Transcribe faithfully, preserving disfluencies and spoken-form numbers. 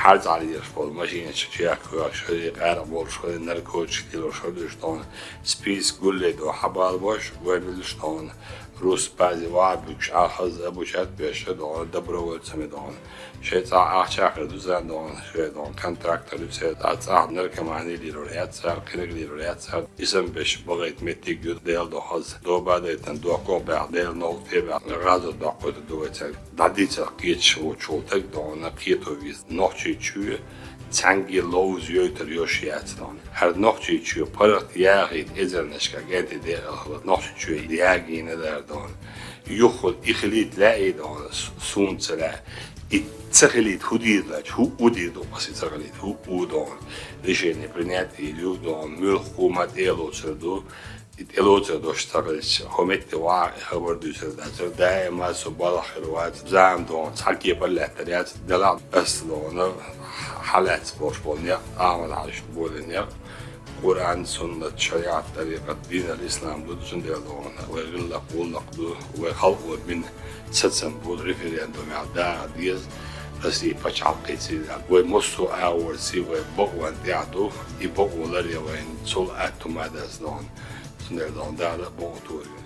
Хьарцахьа лелаш болу машинаш чекх а хьоьхуш хилий, къаркъа болуш хилий, наркотикаш лелош хилий, дохана список гуллий дохьа хьабалабеш, вай милаш дохана рус базе ваха буьгуш, а хаза обучать беш, дохана добровольцами дохана. Шайн цӀахь ахча хир ду царна дохана, шайн дохана контрактор ю церан, цӀахь наркомани лелор яц цара, кхиниг лелор яц цара. И санна беш бахийта меттиг ю, Дела дохаза. Доба дайтан доккхо баьхна, Дела новкъа тӀе баьхна, гӀазот доккхуьйтур ду вай цаьрга. ДӀадийцар кхеташ волчул таг дохана кхето веза. Нохчийчоь цхьаьнгге ловза йойтар йош яц дохана. ХӀара Нохчийчоь паргӀат яхийта эзарнашка кӀентий декъала хилла, Нохчийчоь ягийна дара дохана. Юххе и хилийта лаьий дохана, с-, суна ца лаьа. И ца хилийта хӀун дийр даьлча, хӀуъу дийр ду, аса и ца хилийта хӀуъу дохана. Решение принять йийр ю дохана, муьлхха хӀума тӀе а лоцур ду. И тӀелоцур долуш ца хилча, хӀокху метте ваха и хабар дуьйцур дацара, даима со балха хир вац, зама дохана цхьа кепара лаьттар яц, делахь а аса дохана хьалаьцна болуш болу некъ, Ахьмад-Хьаьжас болу некъ, Къуръан, суннат, шариӀат, тӀарикъат, дин ал-ислам ду, цундела дохана вай гӀиллакх, гӀуллакх ду, вай халкъо бина сацам бу, референдумехь даха деза, Россин пачхьалкхеций, вай массо а агӀорций вай бакъонна тӀехь ду, и бакъо ларъян вайна цул атта хӀума дац дохана. Цундела дохана Дала а бакъо тойла.